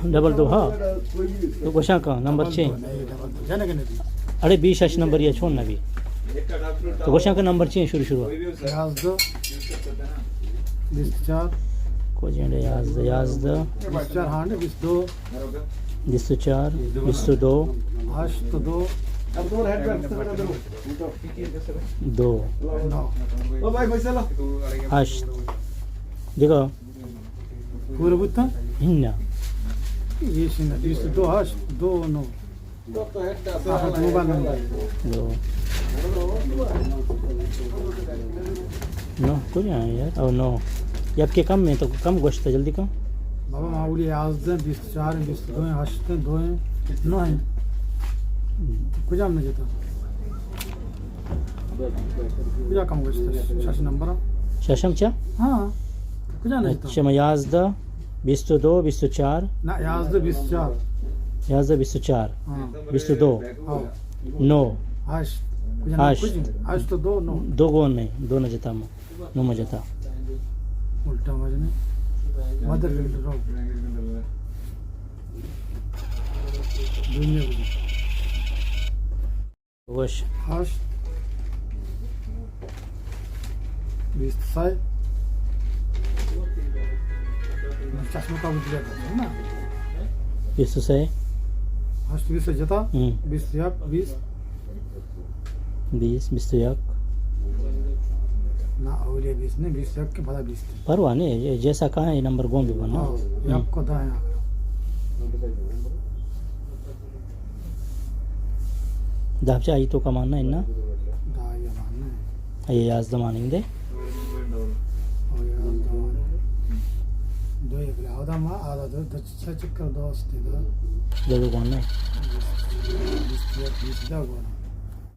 ڈبل دو، ہاں۔ تو گوشاں کن نمبر چے؟ اڑے بیس ہشت نمبر یا چون نبی؟ تو گوشاں کن نمبر چے شروع شروع؟ یازدہ، بیست چار۔ کو جنڈے یازدہ، یازدہ۔ بیست چار، ہاں، بیست دو۔ بیست چار، بیست دو۔ ہشت دو۔ دو۔ نو۔ ہشت۔ دیگا؟ پورا بوتا؟ ہنّا۔ یہ سنگا، بیست دو ہشت دو نو۔ آخر موبائل نمبر۔ دو۔ نو، کجا ہے یار؟ او نو۔ یک کے کم میں تو کم گوشتا، جلدی کم۔ بابا، ما اولی یازدہ، بیست چار، بیست دو، ہشت، دو، نو ہے۔ کجا ہم نہ جتا؟ کجا کم گوشت؟ شش نمبر۔ ششم چا؟ ہاں۔ کجا نہ جتا؟ اچھا، میں یازدہ، بیست دو، بیست چار۔ نہ، یازدہ، بیست چار۔ یازدہ، بیست چار۔ ہاں۔ بیست دو۔ ہاں۔ نو۔ ہشت۔ کجا نہ ہشت۔ کجا؟ ہشت تو دو، نو۔ دو گون نہیں، دو نہ جتا میں۔ نو مجتا۔ الٹا مجنے۔ مدر فیلڈ رو۔ دنیا کو۔ وش۔ ہشت۔ بیست سئے۔ چشمہ کا بدلے کرنا نا۔ بیست سئے۔ ہشت بیست جتا۔ ہم۔ بیست یک، بیست۔ بیست، بیست یک۔ نا، اولی بیست نہیں، بیست یک کے بعد بیست۔ پرواہ نہیں، جیسا کہاں یہ نمبر گون بھی بنا۔ ہاں، ہم۔ یک کو دائیں۔ دہ چہ آئی توکا ماننا اناں؟ دہ آئی ماننا ہے۔ آئی یازدہ مانیں دے۔ او یازدہ ماننا۔ دو ایک لے، آودا ما، آودا دو، دو چھ چکر دو استے دو۔ دو دو گون نہیں۔ بیست، بیست، بیست دو گون۔